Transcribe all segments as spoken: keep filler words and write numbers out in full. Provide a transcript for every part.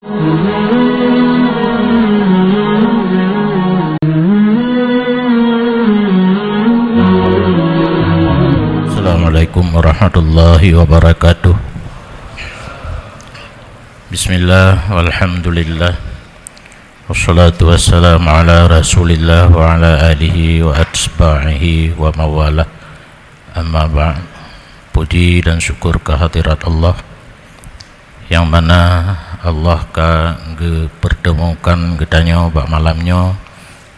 Assalamualaikum warahmatullahi wabarakatuh. Bismillah, walhamdulillah. Wassalatu wassalamu ala Rasulillah wa ala alihi wa atba'ihi wa mawalah. Amma ba'd. Puji dan syukur kehadirat Allah, yang mana Allah ka geupertemukan geutanyoe bak malam nyoe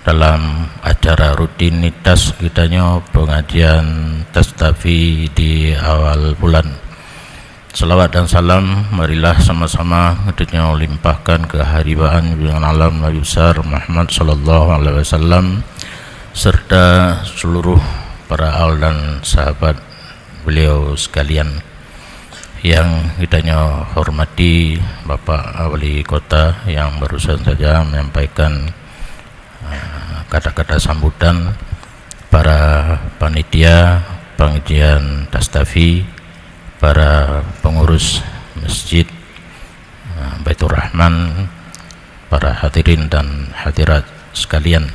dalam acara rutinitas geutanyoe pengajian Tastafi di awal bulan. Salawat dan salam marilah sama-sama geutanyoe limpahkan keu haribaan junjungan alam Nabi besar Muhammad sallallahu alaihi wasallam serta seluruh para al dan sahabat beliau sekalian. Yang geutanyoe hormati Bapak Wali Kota yang barusan saja menyampaikan, ah, kata-kata sambutan, para panitia pengajian Tastafi, para pengurus masjid, ah, Baitur Rahman, para hadirin dan hadirat sekalian.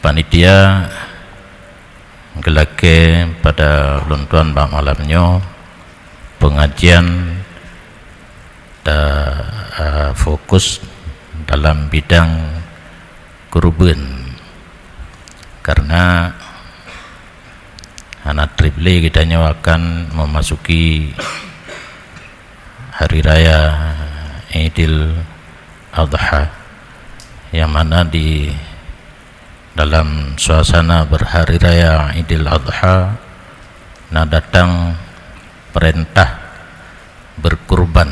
Panitia geulakée pada lôn tuan bak malam nyoe, pengajian ta, eh, fokus dalam bidang keureubeuen, karena hana treb lé geutanyoe akan memasuki hari raya Idul Adha, yang mana di dalam suasana berhari raya Idul Adha na datang perintah berkurban.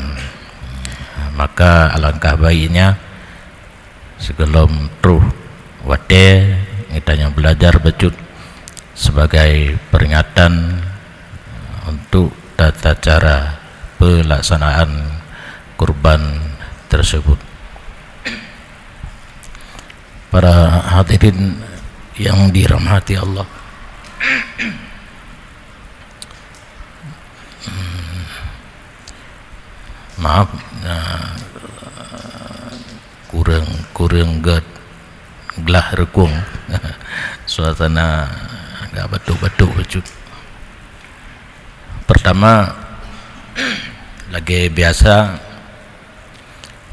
Maka alangkah baiknya sigohlom troh watée geutanyoe belajar bacut sebagai peringatan untuk tata cara pelaksanaan kurban tersebut. Para hadirin yang dirahmati Allah, maaf, nah, kureueng, kureueng gét glah reukong. Suasana agak batuk-batuk bacut. Pertama, lagée biasa,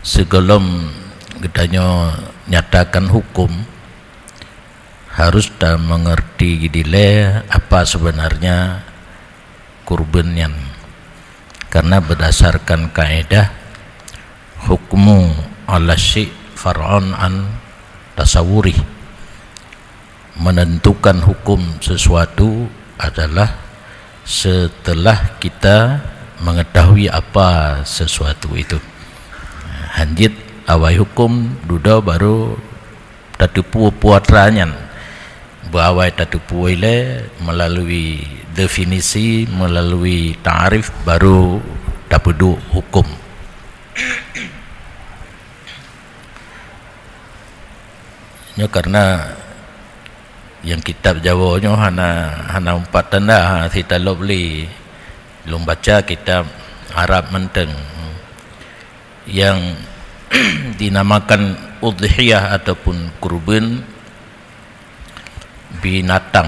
sigohlom geutanyoe nyatakan huköm, harus ta mengerti dilée apa sebenarnya kurban nyan. Karena berdasarkan kaedah, hukmu ala syai' far'un an tasawwurih, menentukan hukum sesuatu adalah setelah kita mengetahui apa sesuatu itu. Hanjeuet awai hukum dudoe baru tateupeue peue atra nyan. Beuawai tateupeue ilée meulalu definisi, meulalu takrif, baru tapeuduek huköm. Nyoe karena nyang kitab Jawoe nyoe hana, hana umpat tanda, ha, sitalop lé. Lôn baca kitab Arab mantong. Nyang dinamakan udhiyah ataupun kurban, binatang.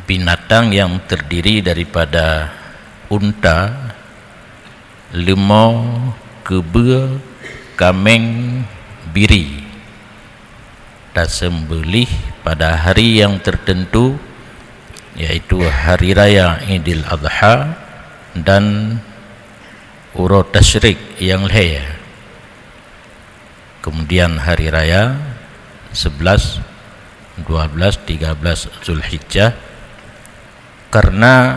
Binatang yang terdiri daripada unta, leumo, keubeue, kaméng, biri, taseumbeuléh pada hari yang tertentu, yaitu Hari Raya Idul Adha dan Uroe Tasyrik nyang lhée. Kemudian hari raya sebelas, dua belas, tiga belas Zulhijjah, karena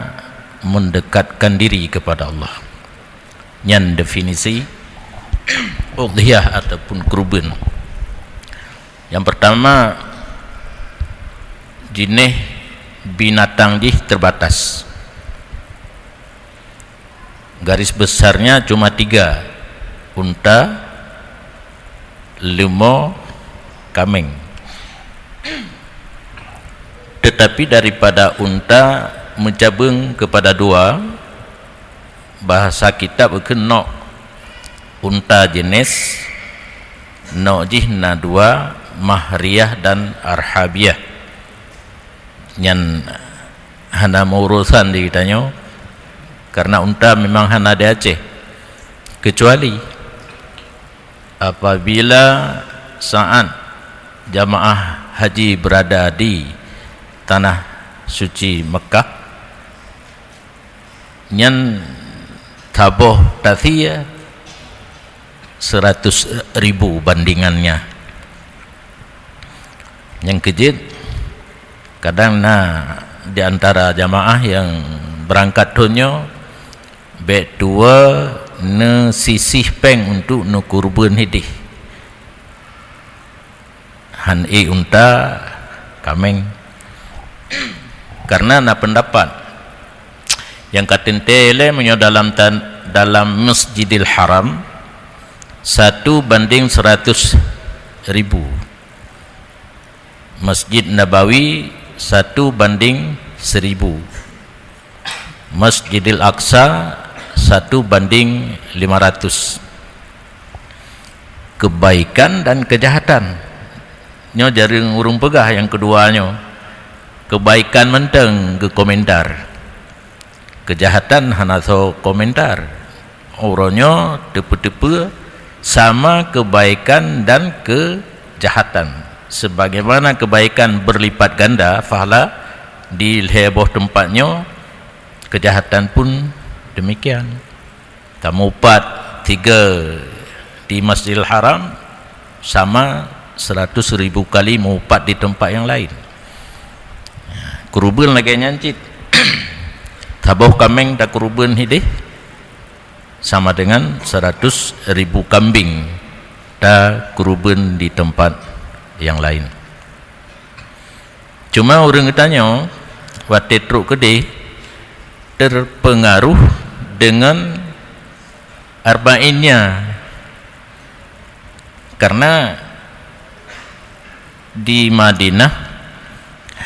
mendekatkan diri kepada Allah. Nyan definisi udhiyah ataupun kurban. Yang pertama, jinéh binatang jih terbatas. Garis besarnya cuma tiga, unta, leumo, kaméng. Tetapi daripada unta meucabeueng kepada dua, Bahasa kitab kheun nok unta jeunèh, nok jih na dua, Mahriyah dan Arhabiyah. Nyan hana meuurusan di geutanyoe, karena unta memang hana di Aceh. Kecuali apabila saat jamaah haji berada di Tanah Suci Mekah, nyan saboh tasie seratus ribu bandingannya. Nyang keujeuet, kadang na di antara jamaah nyang beurangkat thon nyoe bèk tuwoe neusisih péng untuk neukurban hideh. Han ék unta, kaméng. Karena na peundapat nyang ka teuntèe lé meunyoe dalam tan-, dalam Masjidil Haram, satu banding seratus ribu. Masjid Nabawi, satu banding seribu. Masjidil Aqsa, satu banding lima ratus. Kebaikan dan kejahatan. Nyoe jareueng ureueng peugah nyang keudua nyoe. Kebaikan mantong geukomentar. Kejahatan hana soe komentar. Uroe nyoe teupeu-teupeu sama kebaikan dan kejahatan. Sebagaimana kebaikan berlipat ganda pahala di lhèe boh teumpat nyoe, kejahatan pun demikian. Tameuupat tiga di Masjidil Haram sama seratus ribu kali meuupat di teumpat nyang laén. Kurban lagèe nyan cit. Saboh kaméng takurban hideh sama dengan seratus ribu kambing takurban di teumpat nyang laén. Cuma ureueng geutanyoe watèe trok keudeh teupeungaruh deungon arba'innya, karena di Madinah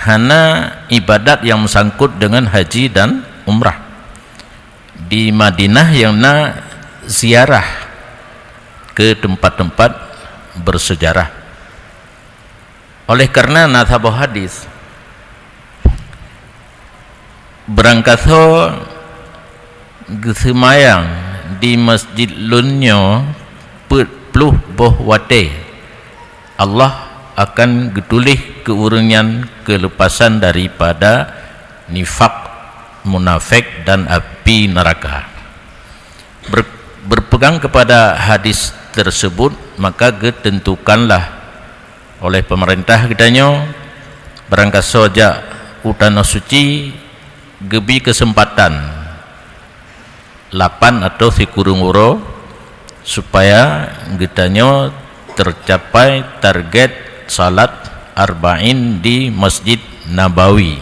hana ibadat nyang meusangkot deungon haji dan umrah. Di Madinah nyang na ziarah ke tempat-tempat bersejarah. Oleh karena na saboh hadis, beurangkasoe geuseumayang di masjid lôn nyoe peuet ploh boh watèe, Allah akan geutuléh keu ureueng nyan keuleupasan daripada nifak, munafék, dan api neuraka. Ber-, berpegang kepada hadis tersebut, maka geuteuntukanlah oleh peumeurintah geutanyoe, beurangkasoe jak u Tanoh Suci, geubi keuseumpatan lapan atau sikureueng uroe, supaya geutanyoe teucapai target salat arba'in di Masjid Nabawi.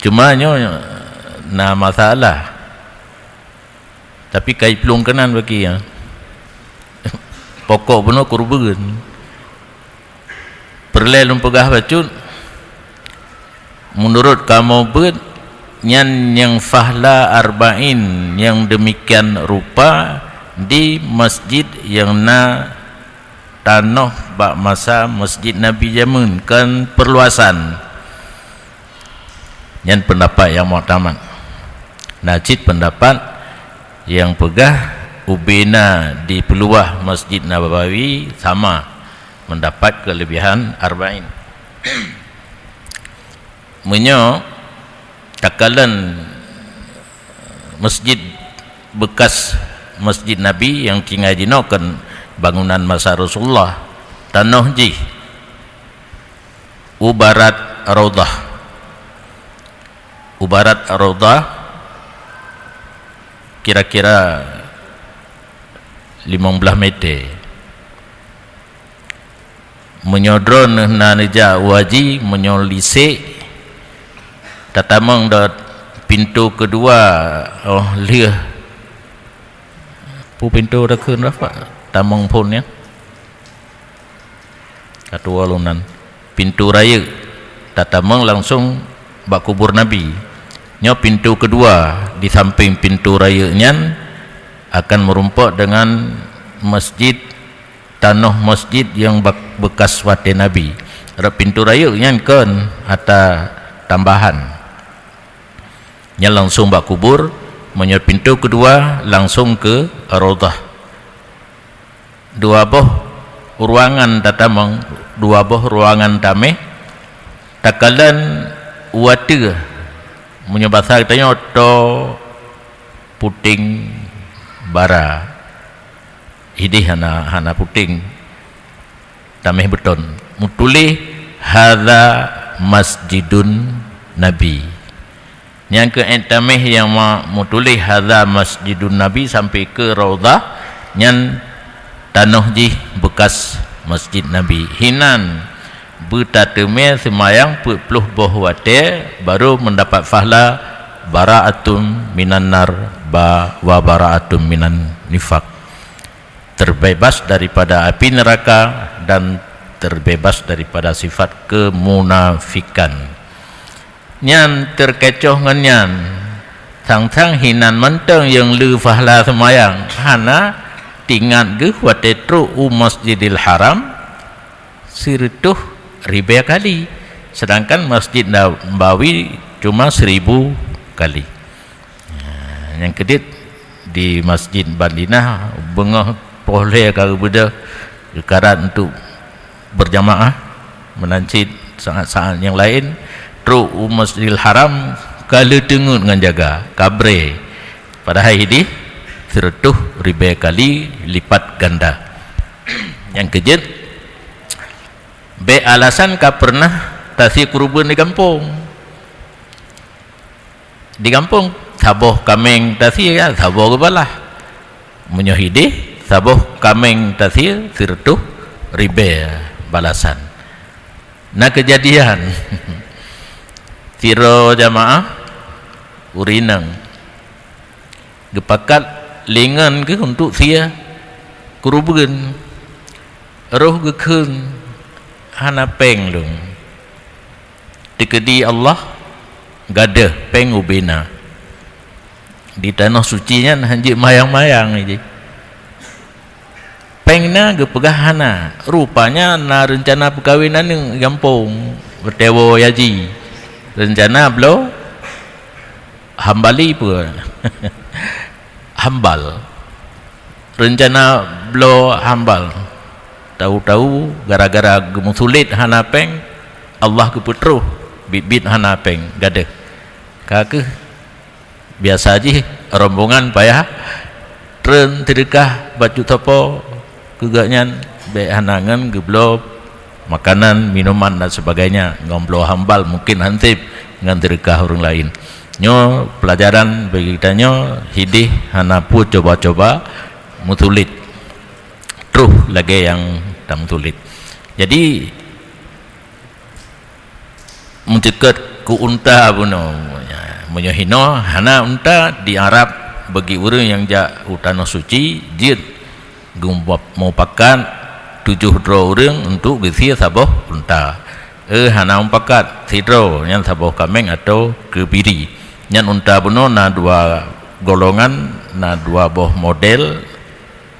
Cuma nyoe na masalah. Tapi ka iplueng keunan bagi, ya. Pokok bunoe kurban. Peureulèe lôn peugah bacut, meunurot kamoe beuet, nyan nyang fahla arba'in nyang demikian rupa di masjid nyang na tanoh bak masa Masjid Nabi jameun, kon peurluasan. Nyan peundapat nyang muktamad. Na cit peundapat nyang peugah ubena dipeuluah Masjid Nabawi sama, meudapat keuleubehan arba'in. Meunyoe takalon masjid beukas Masjid Nabi nyang tinggai jinoe, kon bangunan masa Rasulullah, tanoh jih u barat Raudhah. U barat Raudhah kira-kira limong blaih mètè. Meunyoe droeneuh na neujak u haji, meunyoe lisek, tatamong dot pintoe keudua, oh, lheueh. Peue pintoe takheun rapat, tamong phon nyan. Ka tuwoe lôn nan. Pintoe rayeuk, tatamong langsong bak kubur Nabi. Nyoe pintoe keudua, di sampéng pintoe rayeuk nyan akan meurumpok deungon masjid, tanoh masjid nyang bak-, beukas watée Nabi. Rot pintoe rayeuk nyan kon ata tambahan. Nyan langsong bak kubur, meunyoe pintoe keudua langsong keu Raudhah. Dua boh ruangan tatamong, dua boh ruangan taméh, takalon u ateueh. Meunyoe basa geutanyoe, toe puténg bara. Idéh hana, hana puténg, taméh beuton. Meutuléh, "Hadza masjidun Nabi." Nyang keu ék taméh nyang ma-, meutuléh "Hadza masjidun Nabi" sampai keu Raudhah, nyan tanoh jih beukas Masjid Nabi. Hinan beutateumé seumayang peuet ploh boh watée, barô meundapat fahla "Bara'atun minan nar ba-, wa bara'atun minan nifaq", terbebas daripada api neraka dan terbebas daripada sifat kemunafikan. Nyan teukecoh ngon nyan, sang-sang hinan mantong nyang le fahla seumayang, hana teuingat geuh watée trok u Masjidil Haram sireutôh ribée kali, seudangkan Masjid Nabawi cuma seribu kali. Ha, nyang keudit di Masjid Madinah, beungoh poh lhée ka geubeudôh, geukarat untuk beujamaah, meunan cit saát-saát nyang laén, trok u Masjidil Haram ka le teungeut ngon jaga, ka brée. Padahai idéh sireutôh ribée kali lipat ganda. Nyang keujeuet, bék alasan ka peureunah tasie keureubeuen di gampông. Di gampông, saboh kaméng tasie, ya, saboh geubalah. Meunyoe idéh, saboh kaméng tasie sireutôh ribée balasan. Na keujadian, sidroe jamaah ureueng inong geupakat lingon geuh untuk sie keureubeuen, roh geukheun, "Hana péng lôn." Teukeudi Allah gadôh péng ubé na. Di tanoh suci nyan hanjeuet mayang-mayang jih. Péng na geupeugah hana. Rupanya na reuncana peukawen aneuk gampông, watée woe haji. Reuncana bloe hambali peue? Hambal. Reuncana bloe hambal. Tahu-tahu gara-gara geumeusulet hana péng, Allah geupeutroh biet-biet hana péng gadôh. Ka kheueh biasa jih rombongan payah treun seudeukah bacut soe po keu gobnyan, bék hana ngon geubloe makanan, minuman dan sebagainya, ngon bloe hambal mungkin han sép ngon seudeukah ureueng laén. Nyoe peulajaran bagi geutanyoe, idéh hana peue cuba-cuba meusulet, troh lagée nyang tameusulet. Jadi, meuceukeut keu unta bunoe. Meunyoe hinoe hana unta, di Arab bagi ureueng nyang jak u tanoh suci, jeuet geumupakat tujoh droe ureueng untuk geusie saboh unta. Eh, hana mupakat, sidroe nyan saboh kaméng atau keubiri. Nyan unta bunoe na dua golongan, na dua boh model,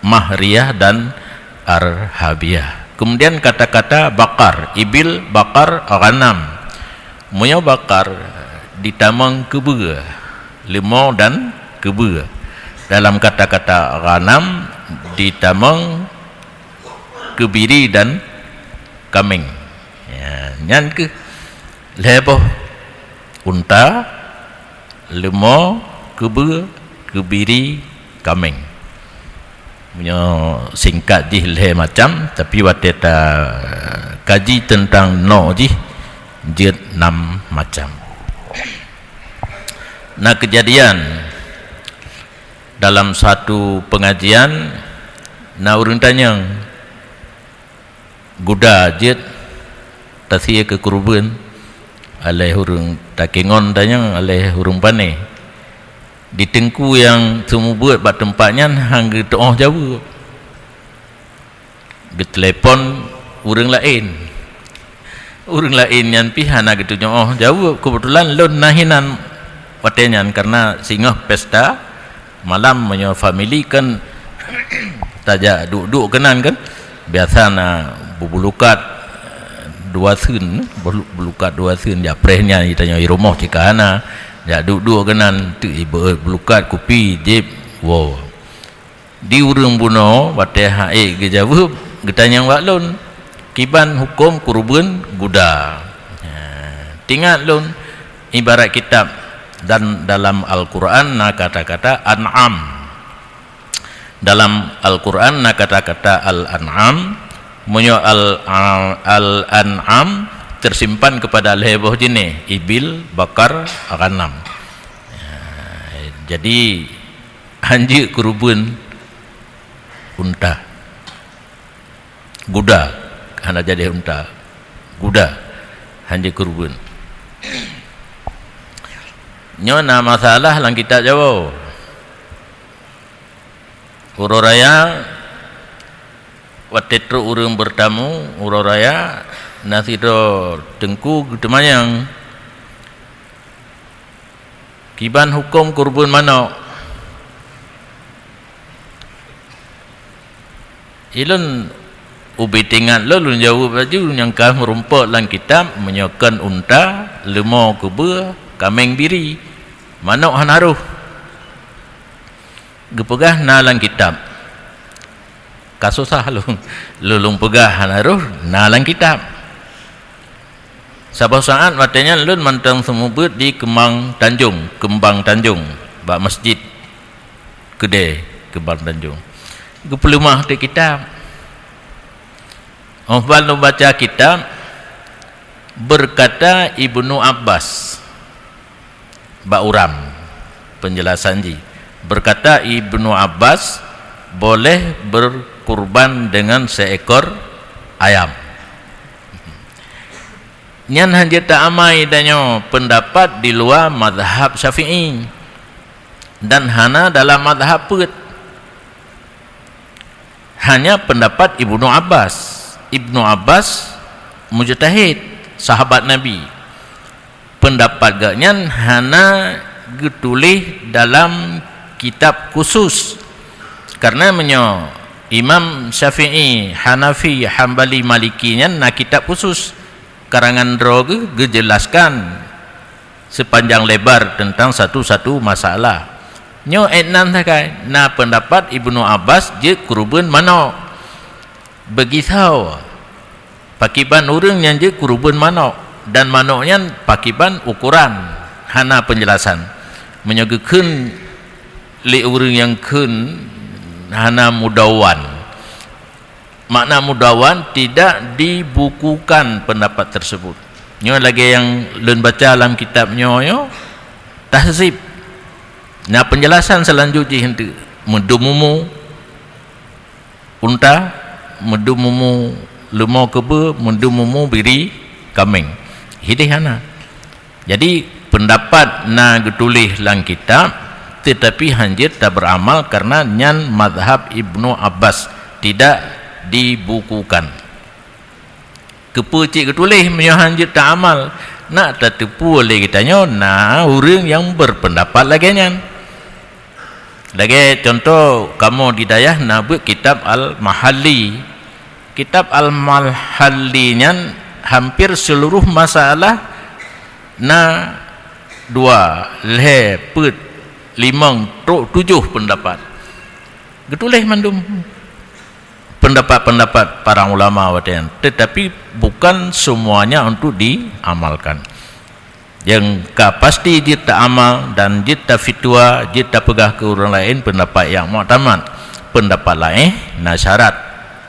Mahriyah dan Arhabiyah. Kemudian kata-kata bakar, ibil, bakar, ghanam. Meunyoe bakar ditamong keubeue, leumo dan keubeue. Dalam kata-kata ghanam ditamong keubiri dan kaméng. Ya, nyan kheueh lhée boh unta, leumo, keubeue, keubiri, kaméng. Meunyoe singkat jih lhée macam, tapi watée takaji teuntang noe jih jeuet nam macam. Na keujadian dalam satu peungajian, na ureueng tanyong, guda jeuet tasie keu keureubeuen, aléh ureueng takengon tanyong, aléh ureueng pané. Di teungku nyang seumeubeuet bak teumpat nyan han geutu'oh jaweueb. Geutelepon ureueng laén. Ureueng laén nyan pih hana geutu'oh jaweueb. Keubeutulan lôn na hinan Watée nyan karena singoh pesta malam, meunyoe famili kan tajak duek-duek keunan kan, biasa na beubulukat dua seun, bulu-, bulukat dua seun, jak preh nyan tanyoe i rumoh cit ka hana, jak duek-duek keunan, teuk ibeuet bulukat, kupi, jieb, woe. Di ureuëng bunoe watée han ék geujaweueb, geutanyong bak lôn, "Kiban huköm keureubeuen guda?" Nyan, teuingat lôn ibarat kitab, dan dalam Al-Quran na kata-kata an'am. Dalam Al-Quran na kata-kata al-an'am. Meunyoe al-, al-an'am teusimpan keupada lhée boh jeuneh, ibil, bakar, ghanam. Jadi, hanjeuet keureubeuen unta. Guda, hana jadi unta. Guda, hanjeuet keureubeuen. Nyoe na masalah lam kitab Jawoe. Uroe raya, watée trok ureuëng beurtamu, uroe raya, na sidroe teungku geuteumanyong, "Kiban huköm keureubeuen manök?" Ilôn ubit ingat lôn, lôn jaweueb laju, nyang ka meurumpok lam kitab, meunyoe kon unta, leumo keubeue, kaméng biri, manök hana roh. Geupeugah na lam kitab. Ka susah lôn, lôn, lôn peugah hana roh, na lam kitab. Saboh saát watée nyan lôn mantong seumeubeuet di Keumbang Tanjong, Keumbang Tanjong, bak masjid keudée Keumbang Tanjong. Geupeuleumah teuk kitab. Óh ban lôn baca kitab, berkata Ibnu Abbas, bak uram, penjelasan jih. Berkata Ibnu Abbas, boleh berkurban dengan seekor ayam. Nyan hanjeuet taamai tanyoe, pendapat di luwa mazhab Syafi'i dan hana dalam mazhab peuet. Hanya pendapat Ibnu Abbas. Ibnu Abbas mujtahid, sahabat Nabi. Pendapat geuh nyan hana geutuléh dalam kitab khusus. Karena meunyoe Imam Syafi'i, Hanafi, Hambali, Maliki nyan na kitab khusus, karangan droe geuh geujelaskan sepanjang lebar tentang satu-satu masalah. Nyoe ék nan sakai, na pendapat Ibnu Abbas jeuet keureubeuen manök. Beugisoe, pakiban ureuëng nyang jeuet keureubeuen manök, dan manök nyan pakiban ukoran, hana penjelasan. Meunyoe geukheun lé ureuëng nyang kheun hana mudawan. Makna mudawan, tidak dibukukan pendapat tersebut. Nyoe lagée nyang lôn baca lam kitab nyoe, nyoe tahzib. Na penjelasan seulanjut jih eunteuk, meudum umu unta, meudum umu leumo keubeue, meudum umu biri kaméng. Hideh hana. Jadi, pendapat na geutuléh lam kitab, teutapi hanjeuet taberamal karena nyan mazhab Ibnu Abbas, tidak dibukukan. Keupeue cit geutuléh meunyoe hanjeuet taamal? Nak tateupeue lé geutanyoe na ureuëng nyang berpendapat lagée nyan. Lagée contoh, kamoe di dayah na beuet kitab Al-Mahalli. Kitab Al-Mahalli nyan hampir seluruh masalah na dua, lhée, peuet, limong, trok tujoh pendapat. Geutuléh mandum pendapat-pendapat para ulama watée nyan, tetapi bukan semuanya untuk diamalkan. Nyang ka pasti jeuet taamal dan jeuet tafitwa, jeuet tapeugah keu ureuëng laén pendapat nyang muktamad. Pendapat laén na syarat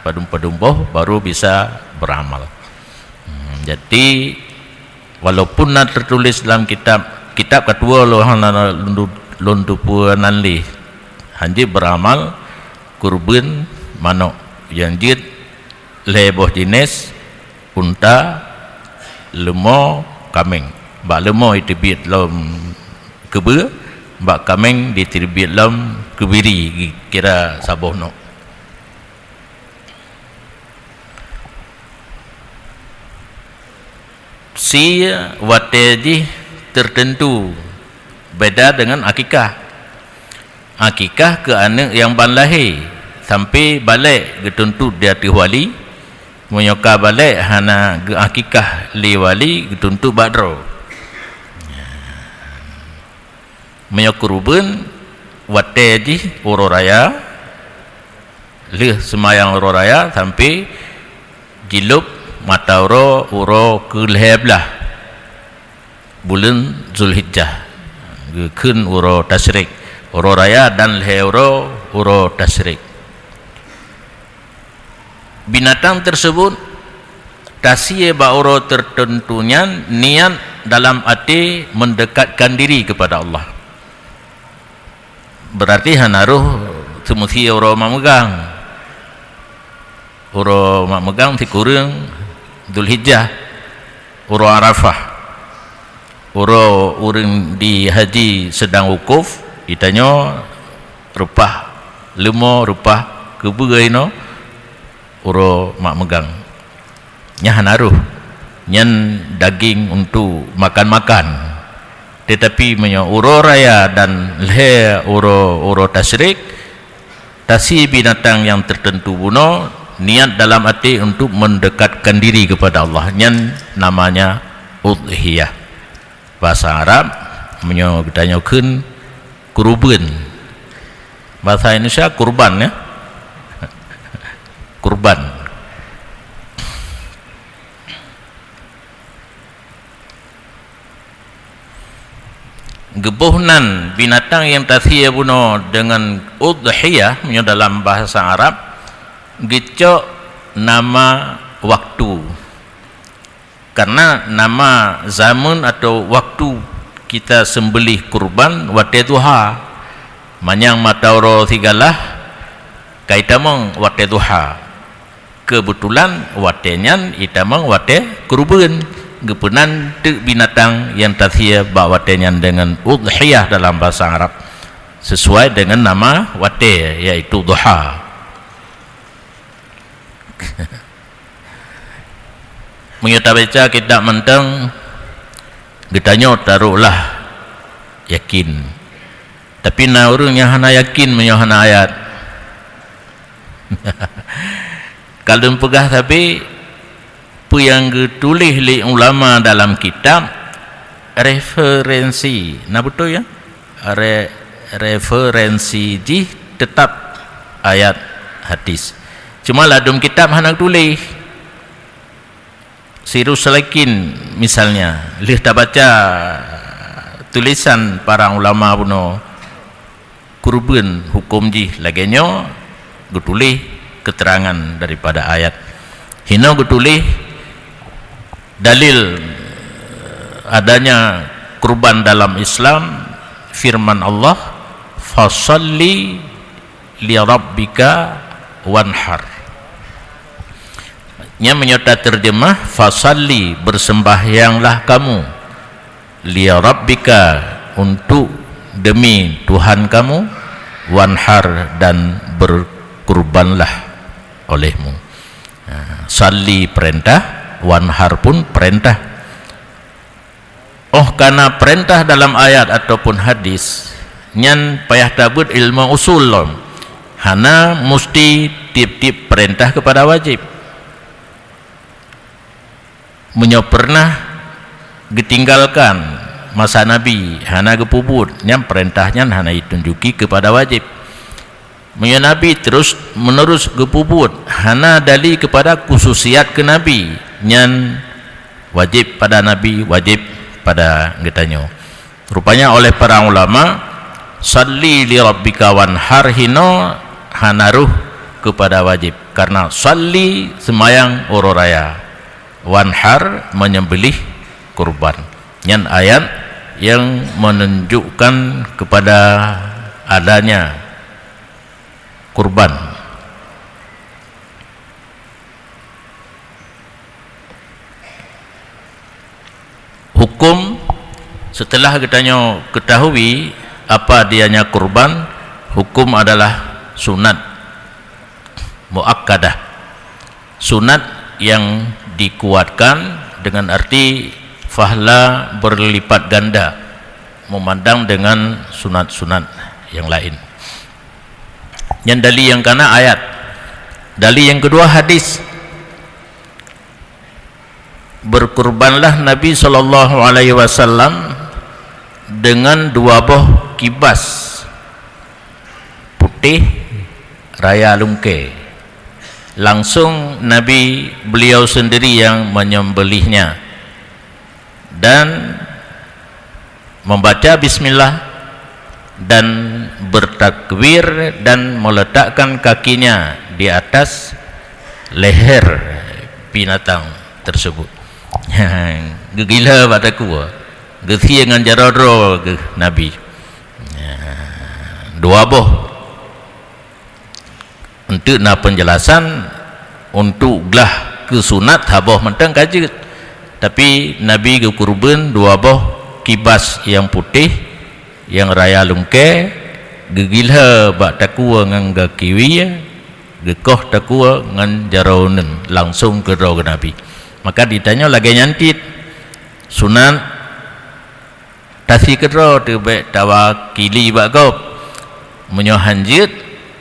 padum-padum boh baru bisa beramal. Hmm, jadi, walaupun na teutuléh lam kitab, kitab ka tuwoe lôn hana lôn, lôn teupeue nan lé, hanjeuet beramal keureubeuen manök nyang jeuet lhée boh jeuneh, unta, leumo, kaméng. Bak leumo jiteubiet lom keubeue, bak kaméng jiteubiet lom keubiri, kira saboh nok. Sie watée jih teuteuntu, Beda dengan akikah. Akikah keu aneuëk nyang ban lahé, sampai balek geutuntot di ateueh wali. Meunyoe ka balek hana geuakikah lé wali, geutuntot bak droe. Meunyoe keureubeuen, watée jih uroe raya, lheueh seumayang uroe raya sampai jilôb mata uroe, uroe keu lhée blaih buleuen Zulhijjah, geukheun uroe tasyrik, uroe raya dan lhée uroe, uroe tasyrik. Binatang tersebut tasie bak uroe tertentu nyan niat dalam até mendekatkan diri kepada Allah. Berarti hana roh seumeusi uroe mak meugang. Uroe mak meugang sikureueng Zulhijjah, uroe Arafah. Uroe ureuëng di haji sedang wukuf, geutanyoe reupah leumo, reupah keubeue inoe uroe mak meugang. Nyan hana roh, nyan daging untuk makan-makan. Tetapi meunyoe uroe raya dan lhée uroe, uroe tasyrik, tasie binatang nyang tertentu bunoe, niat dalam até untuk mendekatkan diri kepada Allah, nyan namanya udhiyah. Bahasa Arab, meunyoe geutanyoe kheun, keureubeuen. Bahasa Indonesia, kurban, ya. Kurban. Geuboh nan binatang nyang tasie bunoe deungon udhiyah, meunyoe dalam bahasa Arab, geucok nama waktu. Karena nama zaman atau waktu kita sembelih kurban watée duha. Manyang mata uroe sigalah ka itamong watée duha. Keubeutulan watée nyan itamong watée keureubeuen, geupeunan teuk binatang nyang tasie bak watée nyan deungon udhiyah dalam bahasa Arab, sesuai dengan nama watée, yaitu duha. Meunyoe tabaca kitab mantong, geutanyoe taroh lah yakin. Tapi na ureuëng nyang hana yakin meunyoe hana ayat. Ka lôn peugah sabe, peue nyang geutuléh lé ulama dalam kitab, referensi, na beutôi, ya? Re-, referensi jih teutap ayat hadis. Cuma ladôm kitab hana geutuléh. Sirus Salikin misalnya, lheueh tabaca tulisan para ulama bunoe, keureubeuen huköm jih lagée nyoe, geutuléh keuteurangan daripada ayat. Hinoe geutuléh dalil adanya kurban dalam Islam, firman Allah, "Fashalli li rabbika wanhar." Nyan meunyoe tateurjeumah, "Fashalli, bersembahyanglah kamu, li rabbika, untuk demi Tuhan kamu, wanhar, dan berkurbanlah olehmu." Ha, shalli perintah, wanhar pun perintah. Óh kana perintah dalam ayat ataupun hadis, nyan payah tabeuet ilmu usul lom. Hana musti tieb-tieb perintah keupada wajéb. Meunyoe peureunah geutinggalkan masa Nabi, hana geupeubuet, nyan peurintah nyan hana jitunjuki keupada wajéb. Meunyoe Nabi terus meuneurus geupeubuet, hana dali keupada khususiat keu Nabi, nyan wajéb pada Nabi, wajéb pada geutanyoe. Rupanya oleh para ulama, "Shalli li rabbika wanhar" hinoe hana rhoh keupada wajéb, karena shalli seumayang uroe raya, wanhar menyembelih kurban. Nyan ayat yang menunjukkan kepada adanya kurban. Hukum, setelah geutanyoe ketahui apa dianya kurban, hukum adalah sunat muakkadah. Sunat yang dikuatkan dengan arti pahala berlipat ganda. memandang dengan sunat-sunat yang lain. Nyan dali nyang kana ayat. Dali nyang keudua hadis. Berkurbanlah Nabi sallallahu alaihi wasallam dengan dua boh kibas putéh raya lungkée. Langsung Nabi beliau sendiri yang menyembelihnya dan membaca bismillah dan bertakbir dan meletakkan kakinya di atas leher binatang tersebut. Geugila bak takue, geusie ngon jaroe droe geuh Nabi. Dua boh. Enteuk na penjelasan, untuk glah keu sunat saboh mantong ka jeuet. Tapi Nabi geukurban dua boh kibas nyang putéh, nyang raya lungkée, geugila bak takue ngon gaki wie, geukoh takue ngon jaroe uneuen, langsong keudroe Nabi. Maka ditanyoe lagée nyan cit, sunat tasie keudroe teuh bék tawakili bak gob. Meunyoe han jeuet,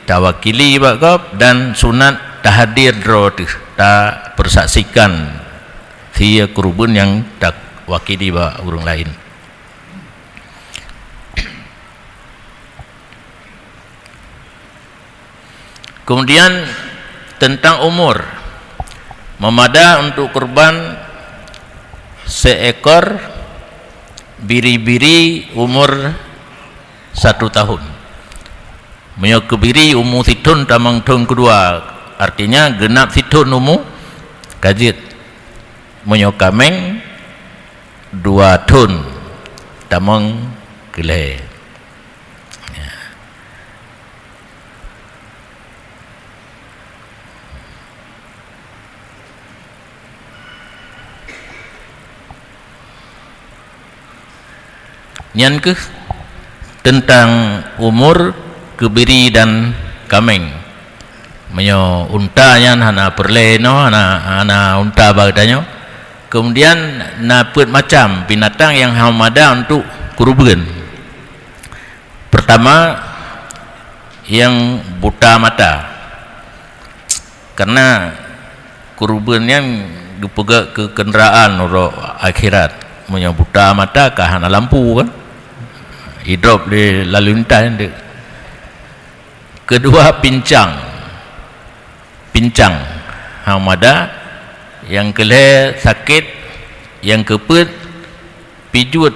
tawakili bak gob, dan sunat tahadér droe teuh, tapeursaksikan sie kurban nyang tawakili bak ureuëng laén. Kemudian tentang umur, meumada untuk kurban seekor biri-biri umur satu tahun. Meunyoe keu biri umu sithon tamong thon keudua, artinya geunap sithon umu ka jeuet. Meunyoe kaméng dua thon tamong keu lhée. Nyan kheueh teuntang umur keu biri dan kaméng. Meunyoe unta nyan hana peureulée inoe, hana, hana unta bak geutanyoe. Keumudian na peuet macam binatang nyang hana mada untuk keureubeuen. Peurtama, nyang buta mata. Karena keureubeuen nyan geupeugét keu keundraan uroe akhirat. Meunyoe buta mata ka hana lampu kan? Hidrop di lalu lintas nyan deuek. Keudua pincang. Pincang hana mada, nyang keulhée sakét, nyang keupeuet pijuet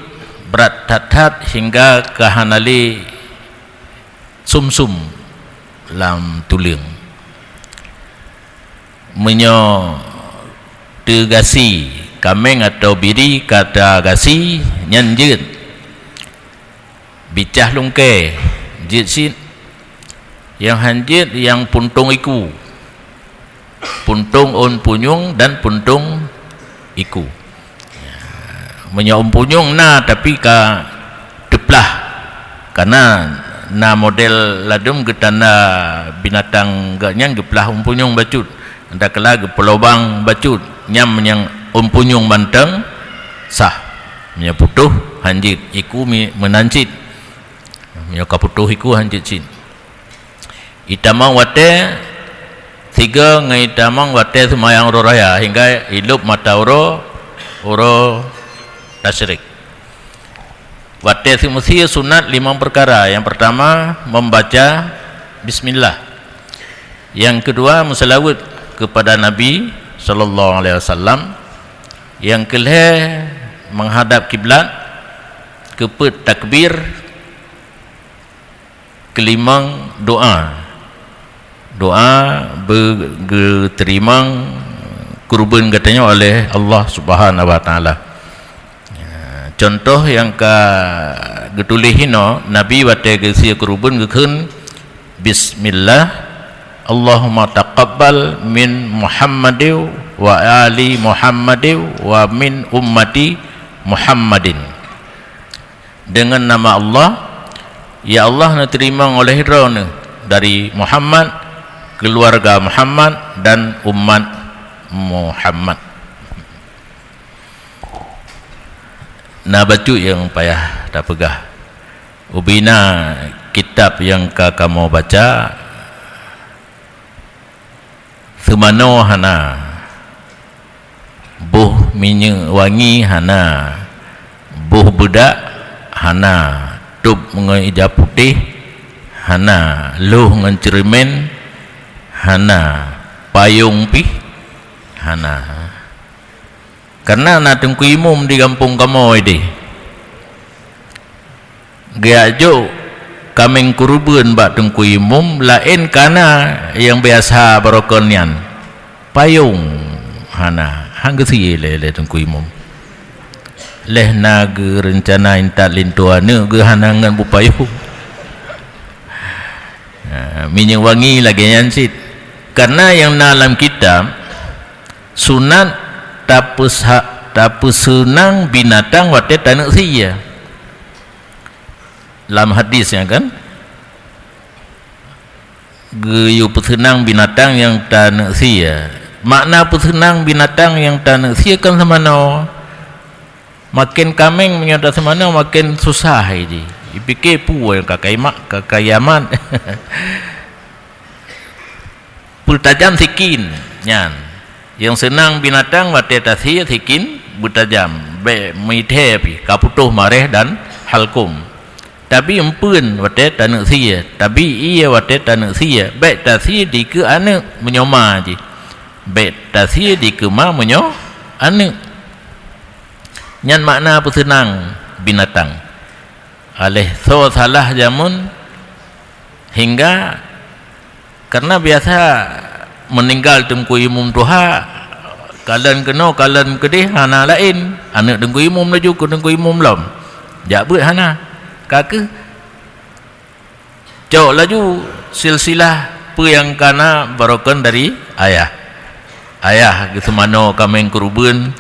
brat that-that hingga ka hana lé sum-sum lam tuleueng. Meunyoe teugasi kaméng atawa biri ka teugasi, nyan jeuet. Bicah lungkée jeuet cit. Nyang han jeuet nyang puntông iku. Puntông ôn punyueng dan puntông iku. Meunyoe ôn punyueng na tapi ka teuplah, kana na model ladôm geutanda binatang geuh nyan geuplah ôn punyueng bacut, takheun geupeulobang bacut, nyan meunyoe ôn punyueng mantong sah. Meunyoe putôh han jeuet, iku mi-, meunan cit. Meunyoe ka putôh iku han jeuet cit. Itamong watée sigoe ngon itamong watée seumayang uroe raya hingga ilôb mata uroe, uroe tasyrik. Watée seumeusé sunat limong peukara. Nyang peurtama, membaca bismillah. Nyang keudua, meuseulaweuet keupada Nabi sallallahu alaihi wasallam. Nyang keulhée, menghadap kiblat, keupeuet takbir, keulimong doa. Doa beugeuteurimong keureubeuen geutanyoe oleh Allah Subhanahu wa Taala. Ya, contoh nyang ka geutuléh inoe, Nabi watée geusie keureubeuen geukheun, "Bismillah, Allahumma taqabbal min Muhammadin wa ali Muhammadin wa min ummati Muhammadin." Dengan nama Allah, ya Allah, neuteurimong oleh Droeneuh dari Muhammad, keuluwarga Muhammad, dan umat Muhammad. Na bacut nyang payah tapeugah. Ubena kitab nyang ka kamoe baca, seumanoe hana, boh minyeuk wangi hana, boh beudak hana, tôb ngon ija putéh hana, lhôh ngon ceureumen hana, payong pih hana. Kareuna na teungku imum di gampông kamoe deh. Geujak jok kaméng keureubeuen bak teungku imum, laén kana nyang biasa barokon nyan. Payong hana, han geusie lé, lé teungku imum. Lheuh na geureuncana intat linto aneuk geuh hana ngon beupayong. Ha, minyeuk wangi lagée nyan cit. Kareuna nyang na lam kitab, sunat tapeusa-, tapeuseunang binatang watée taneuk sie. Lam hadis nyan kan, geuyue peuseunang binatang nyang taneuk sie. Makna peuseunang binatang nyang taneuk sie kan seumanoe. Maken kaméng meunyoe taseumanoe maken susah jih. Jipike peue nyang ka kaimak, ka kaiamat. Peutajam sikin nyan. Nyang seunang binatang watée tasie sikin beutajam, bék meuithée pih, ka putôh maréh dan halkum. Tabi empeuen watée taneuk sie, tabi ié watée taneuk sie, bék tasie dikeue aneuk meunyoe ma jih. Bék tasie dikeue ma meunyoe aneuk. Nyan makna peuseunang binatang. Aléh soe salah jameun hingga, kareuna biasa meuninggal teungku imum tuha, kalon keunoe, kalon keudeh hana laén, aneuk teungku imum laju keu teungku imum lom. Jak beuet hana. Ka keuh cok laju silsilah peue nyang kana barokon dari ayah. Ayah geuseumanoe kaméng keureubeuen,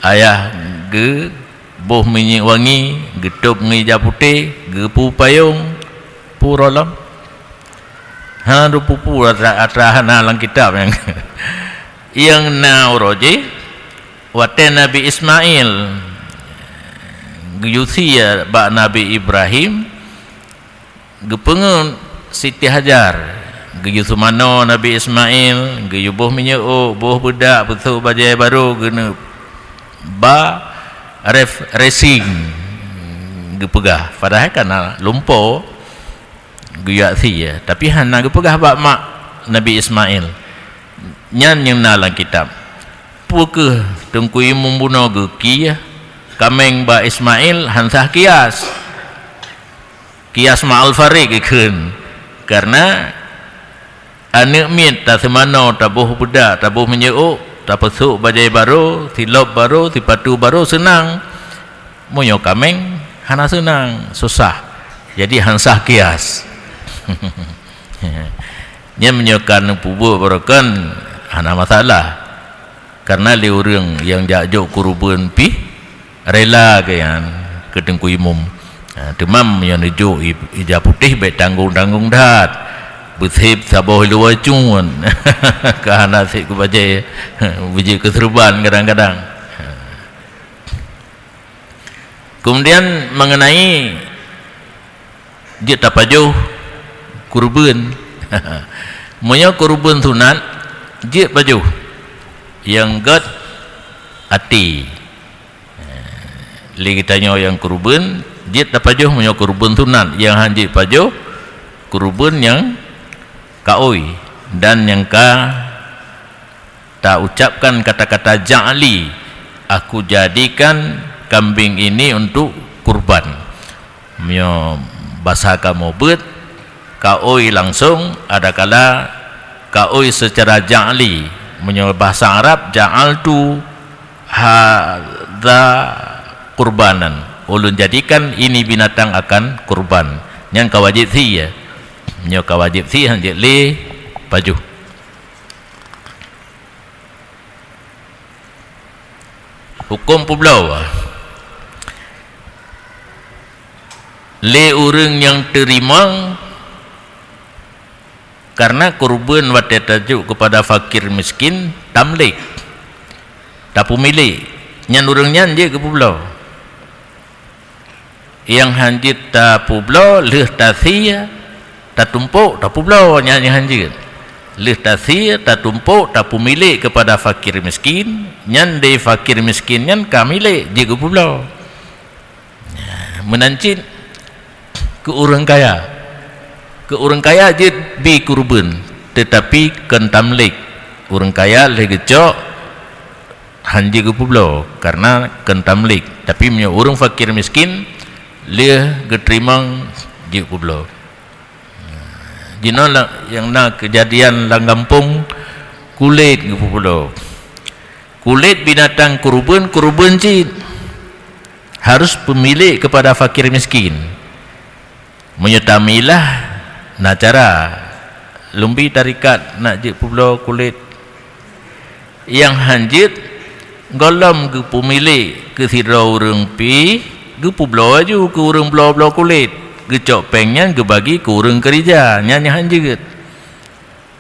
ayah geuboh minyeuk wangi, geutôb ngon ija putéh, geupeu payong, pue uroe lom. Hana teupeue-peue atra-, atra hana lam kitab nyan. Nyang na uroe jih, watée Nabi Ismail geuyue sie bak Nabi Ibrahim, geupeungeut Siti Hajar, geuyue seumanoe Nabi Ismail, geuyue boh minyeuk ôk, boh beudak, peusôk bajée barô, geuneuk ba ref-, racing geupeugah. Padahai kana lumpo geujak sie, tapi hana geupeugah bak mak Nabi Ismail. Nyan nyang na lam kitab. Peu kheueh teungku imum bunoe geukieh kaméng bak Ismail han sah kias. Kias ma'al fariq geukheun. Kareuna aneuk miet taseumanoe, taboh beudak, taboh minyeuk ôk, tapeusôk bajée barô, silop barô, sipatu barô seunang. Meunyoe kaméng hana seunang, susah. Jadi han sah kias. Nyan meunyoe ka neupeubuet barokon hana masalah. Kareuna lé ureuëng nyang jak jok keureubeuen pih rela keu nyan keu teungku imum. Ha, teuma meunyoe neujok i-, ija putéh bék tanggong-tanggong that. Beusép saboh luwa cun. Ka hana sép keu bajée, beujeuet keu seureuban kadang-kadang. Ha. Keumudian mengenai jeuet tapajoh keureubeuen. Meunyoe keureubeuen sunat, jeuet pajoh nyang gét até. Lé geutanyoe nyang keureubeuen, jeuet tapajoh meunyoe keureubeuen sunat, nyang han jeuet pajoh keureubeuen nyang kaôi dan nyang ka ta ucapkan kata-kata ja'li, "Aku jadikan kambing ini untuk kurban." Meunyoe basa kamoe beuet, kaôi langsong, adakala kaôi seucara ja'li. Meunyoe basa Arab, "Ja'altu hadza qurbanan." Ulôn jadikan ini binatang akan kurban. Nyan ka wajéb sie. Meunyoe ka wajéb sie, han jeuet lé pajoh. Hukôm peubloe. Lé ureuëng nyang teurimong, kareuna keureubeuen watée tajok keupada fakir miskin, tamlik, tapeumilék, nyan ureuëng nyan jeuet keu peubloe. Nyang hanjeuet tapeubloe lheueh tasie, tatumpok tapeubloe, nyan nyang hanjeuet. Lheueh tasie, tatumpok, tapeumilek keupada fakir miskin, nyan di fakir miskin nyan ka milek jeuet geupeubloe. Meunan cit keu ureuëng kaya. Keu ureuëng kaya jeuet bi keureubeuen, teutapi kon tamlek. Ureuëng kaya lheueh geucok hanjeuet geupeubloe, kareuna kon tamlek. Tapi meunyoe ureuëng fakir miskin, lheueh geuteurimong jeuet peubloe. Jinoe la-, nyang na keujadian lam gampông, kulét geupeubloe. Kulét binatang keureubeuen, keureubeuen cit harus peumilek keupada fakir miskin. Meunyoe tamilah, na cara. Lôn bi tarikat nak jeuet peubloe kulét. Nyang hanjeuet, gohlom geupeumilek keu sidroe ureuëng pih, geupeubloe laju keu ureuëng bloe-bloe kulét. Geucok péng nyan geubagi keu ureuëng keurija, nyan nyang hanjeuet.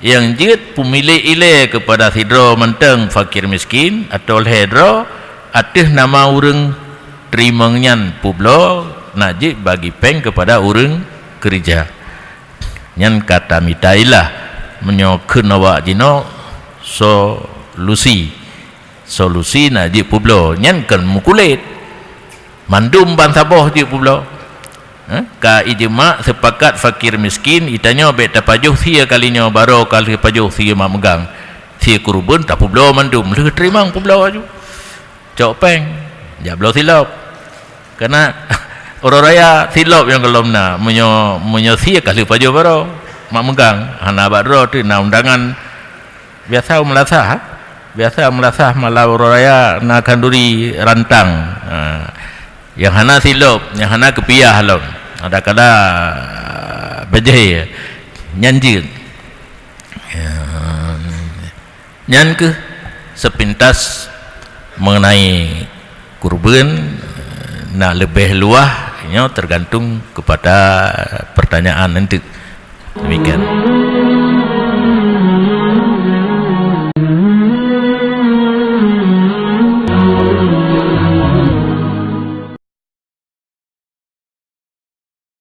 Nyang jeuet peumilek ilée keupada sidroe mantong fakir miskin atawa lhée droe ateueh nama ureuëng teurimong nyan peubloe nak jeuet bagi péng keupada ureuëng keurija. Nyan ka tamita ilah meunyoe kheun awak jinoe solusi. Solusi nak jeuet peubloe, nyan kon meukulét. Mandum ban saboh jeuet peubloe. Eh, ka ijeumak seupakat fakir miskin, itanyoe bék tapajoh sie kali nyoe, baroe ka lheueh pajoh sie mak meugang. Sie keureubeuen tapeubloe mandum, lheueh teurimong peubloe laju. Cok péng, jak bloe silop. Kareuna uroe raya silop nyang gohlom na, meunyoe, meunyoe sie ka lheueh pajoh baroe, mak meugang, hana bak droe teuh na undangan. Biasa meulasah, ha? Biasa meulasah malam uroe raya na khanduri rantang. Ha. Nyang hana silop, nyang hana keupiah lom. Ada kala bejeh nyan jeuet. Ya. Nyan keuh sepintas mengenai keureubeuen, nak leubeh luwah nyoe tergantung kepada pertanyaan nanti. Demikian.